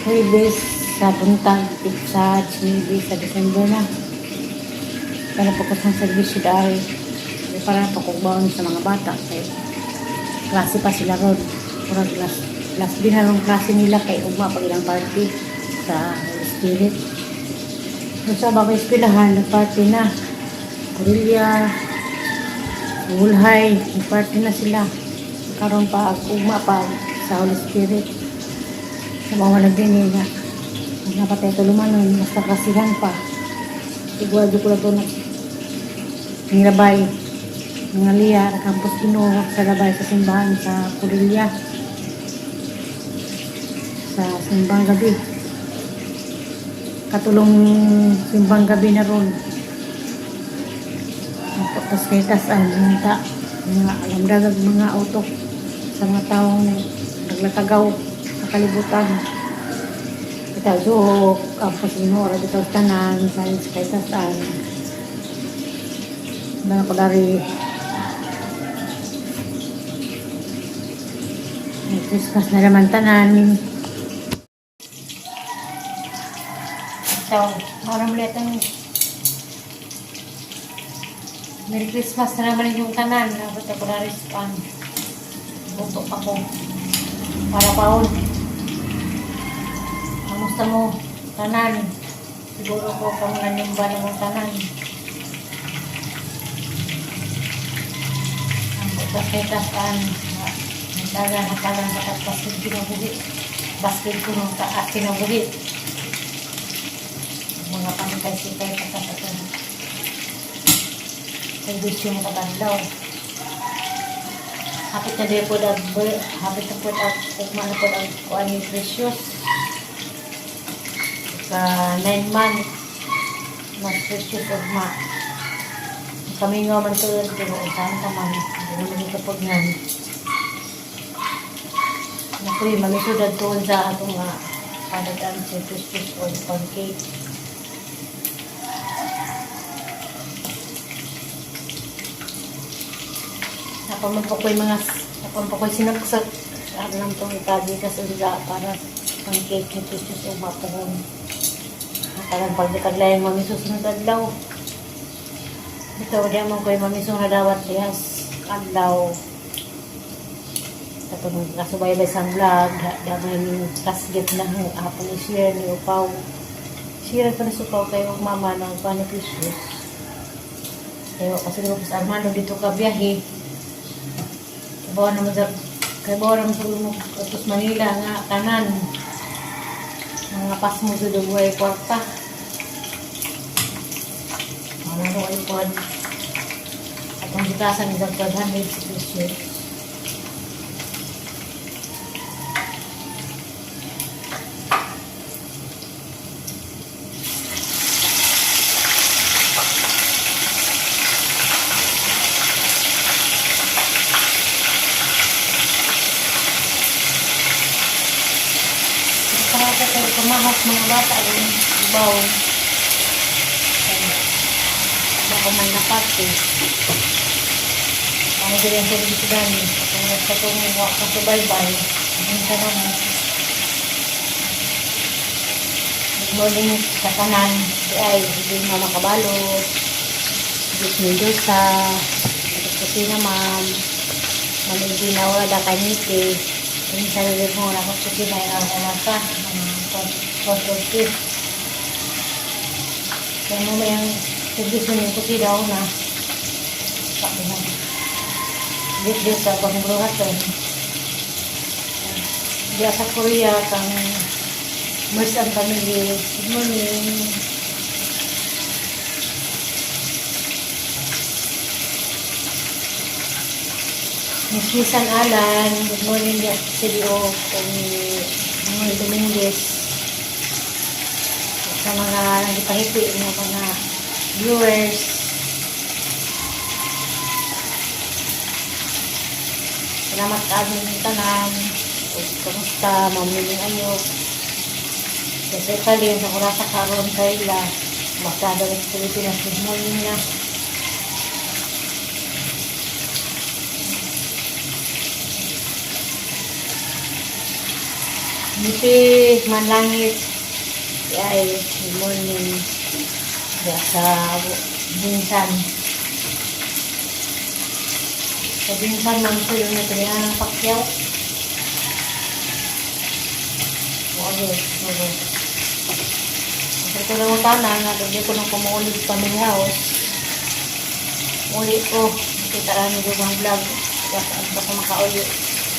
Huwebes sa buntag, sa 9 sa December na. Para pa ko sa servisyo dahil para pa ko baon sa mga bata kay klase pa sila ron. Murag last din na klase nila kay ugma pag ilang party sa Holy Spirit. Kung sa ba eskwelahan, nagparty na. Korelia, Ulhay, nagparty na sila. Karon pa, ugma pa sa Holy Spirit. Sa mga walang din nga. Napatay tulumanon, basta kasihan pa. Igwa ko lang ito na nilabay. Mga liya, nakampos Ginoo sa labay sa simbahan sa Korelia. Sa simbang gabi. Katulong simbang gabi na ron. Tapos kay tas ang mga mga alamdagag mga utok sa mga taong naglatagaw sa kalibutan. Kita zuhok, ampos Ginoo ra bitaw tanan sa kay tasan. Mga kudari may Christmas na naman tanan. So, maraming ulit ang Merry Christmas na naman inyong tanan. Dapat ako na respond. Luto pa ko. Para paon. Kamusta mo? Tanan. Siguro ko kung nanimba na mong tanan. Ang butas kay tasan. Nagdagan, hatagan sa kaspasin kinabuhi. Basket ko nung taas kinabuhi. Mga pangkay-sikay patas atong servisyo mo katadlaw. Hapit na din po ang hapit na po ang ugma na po ang kuan ni Precious. Ka 9 month mas Precious ugma. Kami nga man to pero usahan pa man. Hindi naman kapag nga. Nakuy, malisod tuon sa atong nga padagan si Precious o pancake. Napaman pa ko'y mga napaman pa ko'y sinaksak. Ano lang itong itagi kasi sa para pancake ni Precious o mapuhon. Hatagan pag nikadlayan mami susunod adlaw. Ito, di man ko'y mamisong nadawat dihas adlaw. Katong kasubaybay sa vlog, da may kasgit na ang hapon ni share ni Upaw. Share ko na sa Upaw kayo og mama ng paano Precious. Kaya kasi siguro sa Armando dito ka biyahe. Bawa naman sa kay bawa naman sa mo atos Manila nga tanan. Mga pasmo sa duway kwarta. Ano ay kuan. Atong gitasan ni 500 si Precious. Para ka kayo kumahas mga bata ang ibaw. Baka man naparte. Ang ganyan sa dito dami. Kung nagsa itong wakasubaybay, ang tanong mo. Good morning sa tanan. Di ay, hindi Mama Kabalo. Diyos Mendoza. Tapos kasi naman, Ma'am Edina Wada Kanite. Minsan ulit mo na ako kusina ang umasa. 1:30. Kaya mo may ang servisyo ng kusina ako na. Sabi na. Dito sa pangbuhatan. Diya sa Korea, kang Merce and family. Good morning. Miss Lisan Alan, good morning diya sa CDO, kay Manuel Dominguez. Sa mga nagpahipi ng mga viewers. Salamat ka aming tanan. Ug kamusta, Ma'am Liling Ayok. Kasi Italy, sa Kurasa karon Kayla. Basta sa Pilipinas, good morning na. Ngiti, manlangit. Ay, good morning. Diya sa Binsan. Sa Binsan, ma'am, so yung natalihan ng pakyaw. Okay. Sa ito lang ang tanan, nagagyan ko ng kumuulit family house. Uli ko, nakita lang nyo ang vlog. Basta basta makauli.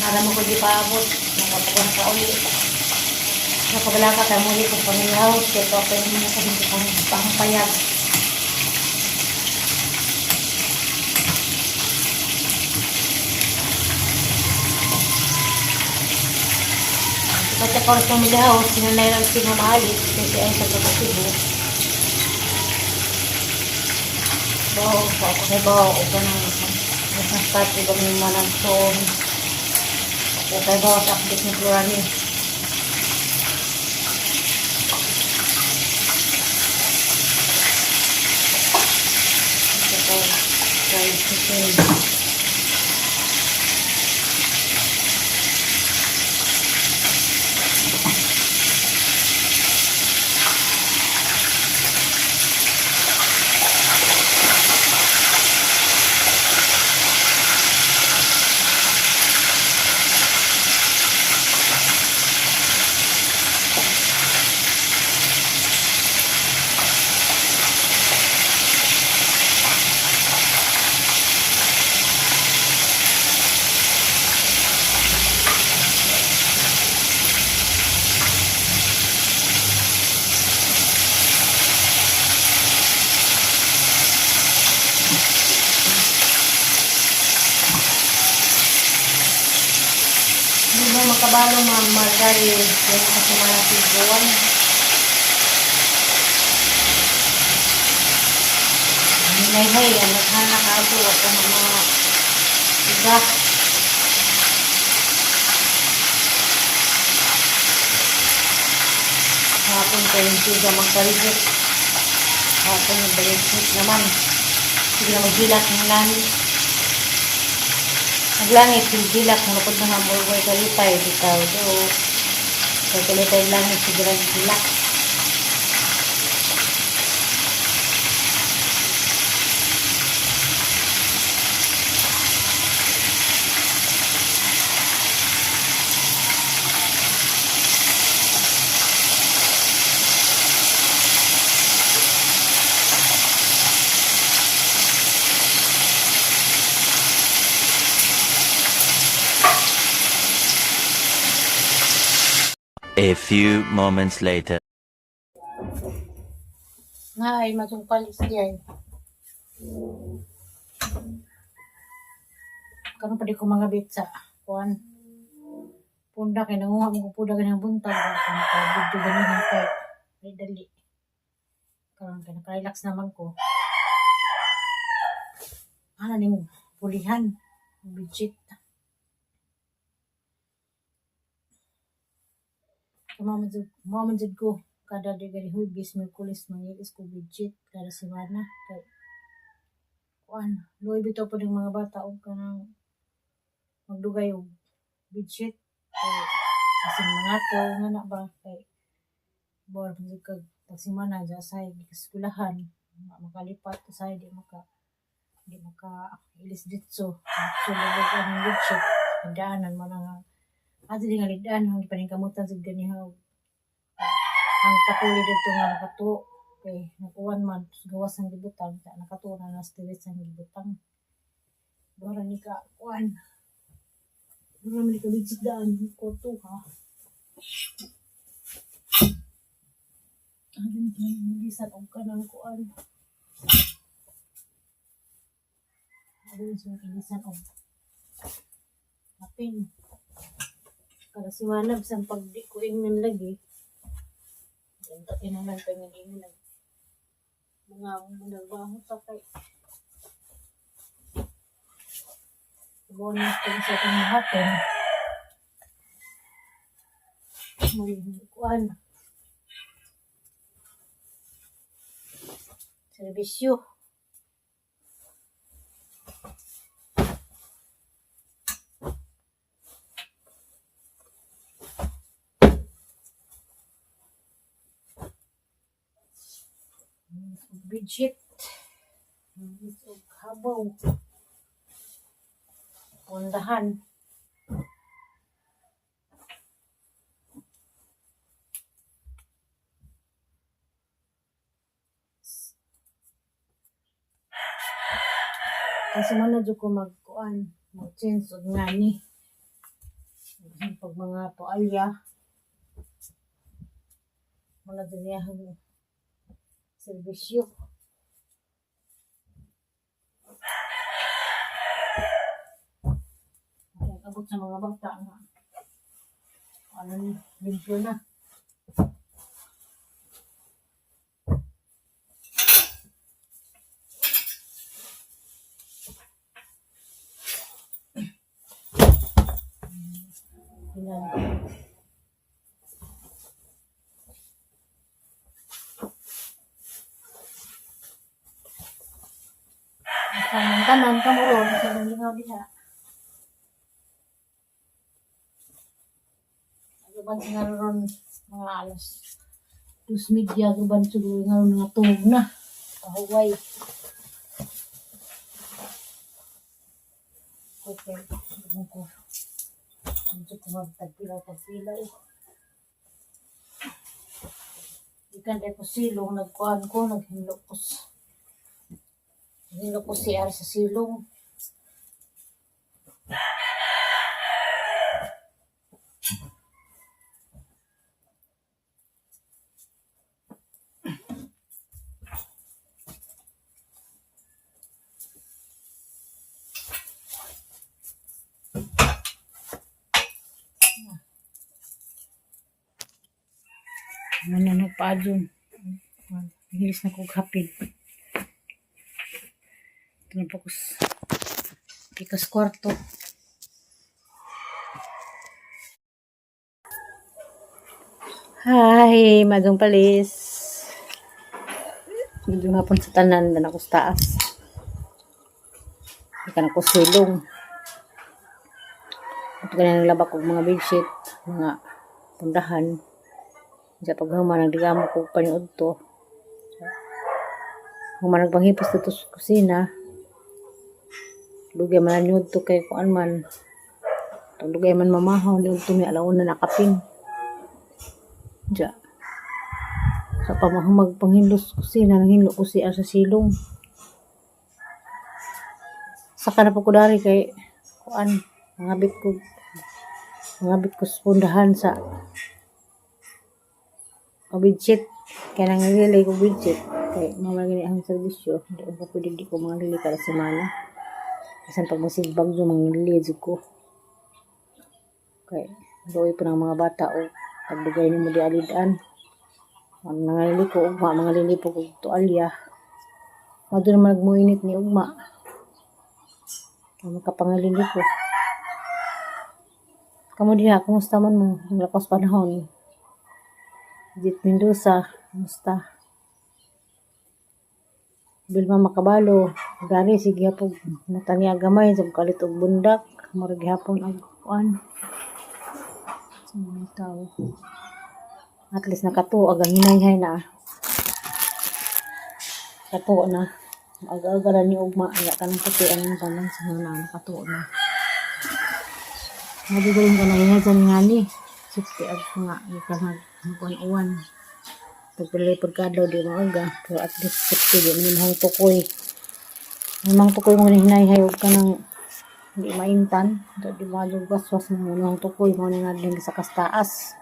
Naraman ko di paabot. Nakapag nakauli. Nakabala ka kaya muli ko family house. Kaya ito ako yung mga hindi ko pang payag. Pati ako sa family house, sinanay lang si Mama Alice kasi ay sa Cebu. Bawo, ako kay bawo, o ka nang mas start ko kami managsoon. Ako kay bawo sa update ni Florani. Ito po, fried chicken. Hindi mo makabalo, Ma'am Margaret. Kaya kasi mga buwan. Hay, ang naghanak ako. Ako mga iga. Hapon ko yung tiga magkarigit. Hapon nagbalik naman. Sige na maghilak ng langit. Naglangit, hilak, nalukod na nga murgoy kalipay, bitaw do. Kay kalipay langit, sige lang hilak. A few moments later. Nga ay matungpalis diay. Karon pa di ko mga bitsa. Kuan. Punda kay nanguha mo ko punda ganang buntag. Kung ka video ganin kay ay dali. Karon kay naka-relax naman ko. Ano ning pulihan? Bijit. Kay mao man jud ko kada di gani Huwebes, Miyerkules mangilis ko bijit kada semana kay kuan, luoy bitaw pod ang mga bata og kanang magdugay og bedsheet kay basin mangato nga na ba, kay bor man jud kag tag semana dya say gieskulahan, wa makalipat usahay, di maka ilis ditso sulod ang bedsheet, daanan man ang adto di nga lid-an ang gipaningkamutan sad ganiha og ang pakuli didto nga nakatuo kay nakuan man gawas ang gibutang ta nakatuo na nas diri sa gibutang. Dora ni ka kuan, dora man ni ka bedsheet daan ko ha. Bisan og kanang kuan. Adun sa ilisan og kapin. Kada semana bisan pag di ko ingnan lagi. Ganto kinahanglan pa ingon ingon mga managbaho pa kay bonus ko sa akong hapon. May kuan. Serbisyo. Bedsheet. Mangilis og habaw. Pundahan. Kasi man na jud ko magkuan, mag-change og ngani. Pag mga tualya, wala din niya ang serbisyo. Abot sa mga bata nga. Ano ni, limpyo na. Tingnan. Tanan tanan kamo ron sa lingaw diha. Uban sa ron mga alas 2:30, uban siguro nga ron nga tuog na. Pahuway. Okay, ano ko. Medyo kumagtagpilaw pagpilaw. Ikan ko silong, nagkuhan ko, naghinlo ko. Naghinlo ko CR sa silong. Ano na nagpaadyon. Hilis na kog hapin. Ito na po ko pikas kwarto. Hi, Madong Palis. Medyo hapon sa tanan, na ako sa taas. Hindi ka na ko silong. Ito ka na naglaba kog mga bedsheet, mga pundahan. Sa paghuman, nagdigamo ko paniud to. Human nagpanghipos dito sa kusina. Dugay man na to kay kuan man. Dugay man mamahaw ni to ni alauna nakapin. Diya. Sa pamahumag panghinlos kusina, nanghinlo ko siya sa silong. Saka na po ko dari kay kuan, mga bit ko sa pundahan sa o bedsheet. Kaya nang ko bedsheet. Kay mama gani ang serbisyo. Hindi ko pwede, di ko mga lili kada semana. Bisan pag masigbag yung mga lili ko. Kay doy po ng mga bata o pagdugay nimo di alidan. Ang mga lili ko ugma, mga lili po ko tualya. Mado naman nagmuinit ni ugma. Ang makapangalili ko. Kamo diha, kumusta man mo? Ang lakas panahon. Jit Mendoza, kumusta? Bilma Makabalo, gani sige hapon natanya gamay sa kalit og bundak, murag gihapon ang kuan. Sa mga tao. At least nakatuo ang hinayhay na. Katuo na. Aga-aga ra ni ugma, aya kanang puti ang tanan sa mga nakatuo na. Nadigaling ka na dyan nga ni. 60 ag nga ikanag kuan uwan. Tagpili pagkadlaw di maaga. Pero at least 60 di man imong tukoy. Imong tukoy mo ni hinayhay og kanang di maintan. Di mo waswas mo imong tukoy mo ni nga din sa kastaas.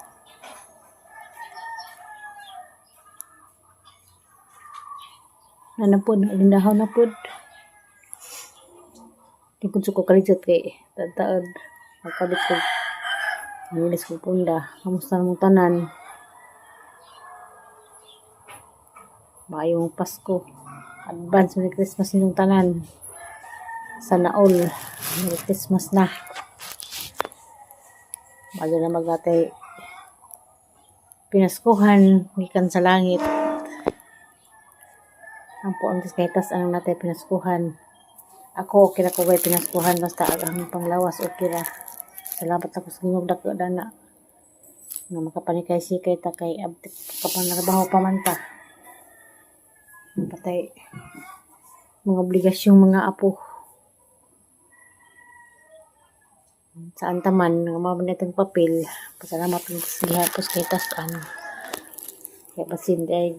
Na pod, lindahaw na pod. Di ko ko kalijot kay taod magkabit ko. Nilis ko punda. Kamusta namong tanan? Maayong Pasko. Advance Merry Christmas ninyong tanan. Sana all. Merry Christmas na. Bago na magatay pinaskuhan gikan sa langit. Ang po ang kay tas ang natay pinaskuhan. Ako okay ra ko kay pinaskuhan basta ang panglawas okay ra. Salamat ako sa Ginoo dako dana. Nga makapanikay sikay ta kay abtik ka pa narabaho pa man ta. Patay mga obligasyong mga apo. Saan taman nga mao man itong papel. Pasalamat sa gihapos kay tas-an. Kaya basin ay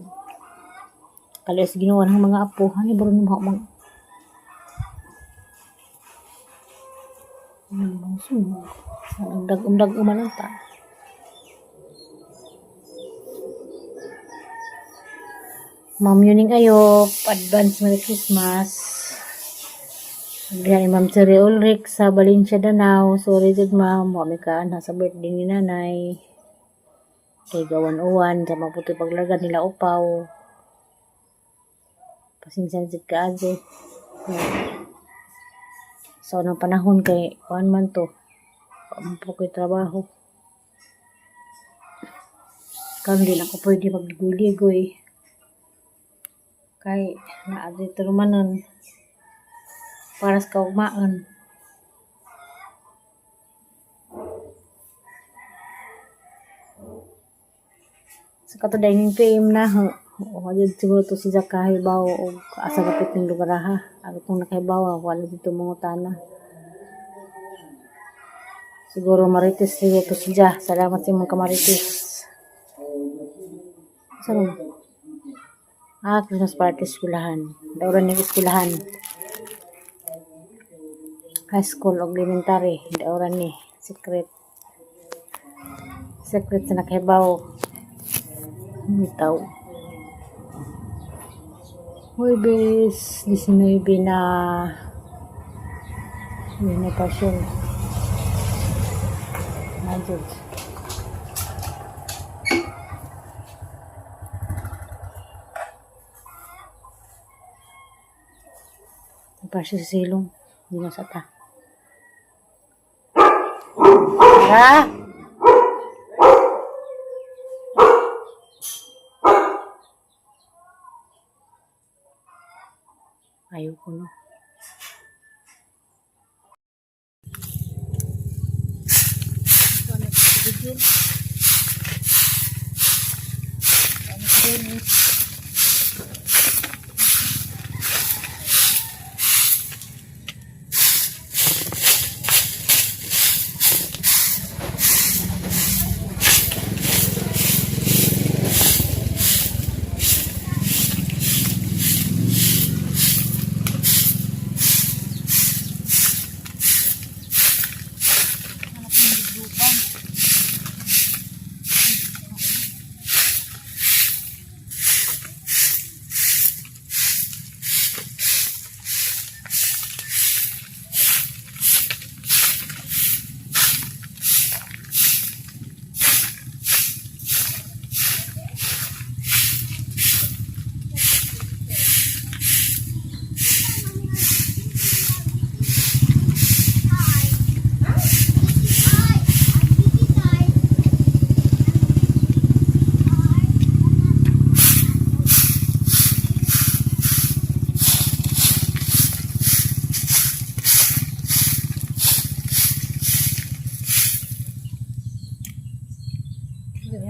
kaluoy sa Ginoo ng mga apo. Hani bro ni mga ano sunog. Undag man ta. Ma'am Yuning Ayop, advance Merry Christmas. Diyan ni Ma'am Cherry Ulrich sa Valencia, Danao. Sorry jud, ma'am, wa mi kaan sa birthday ni nanay. Kay gawan-uwan sa maputi paglaga nila upaw. Pasensya na jud kaayo. Yeah. Sa unang panahon kay kuan man to. Wa man po ko'y trabaho. Karon di na ko pwede magligoy-ligoy. Kay naa dito rumanon para sa kaugmaan. Sa kato dining PM na ho. O jud siguro to si Jack kahibaw og asa gapit ning lugar ha. Ako kung nakahibaw, wala dito mangutana. Siguro marites siguro to si Ja. Salamat sa imong kamarites. Saan mo? Ah, Christmas party eskwelahan. Dauran ning eskwelahan. High school og elementary. Dauran ni. Secret. Secret sa nakahibaw. Bitaw. Huwebes, 19 na yun na pasyon. Na jud. Pasyon sa silong. Hindi na sa ta. Ha? Ayaw ko no.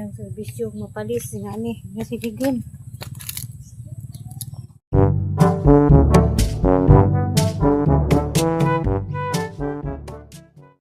Ang serbisyo mapalis nga ni nga si Gigon.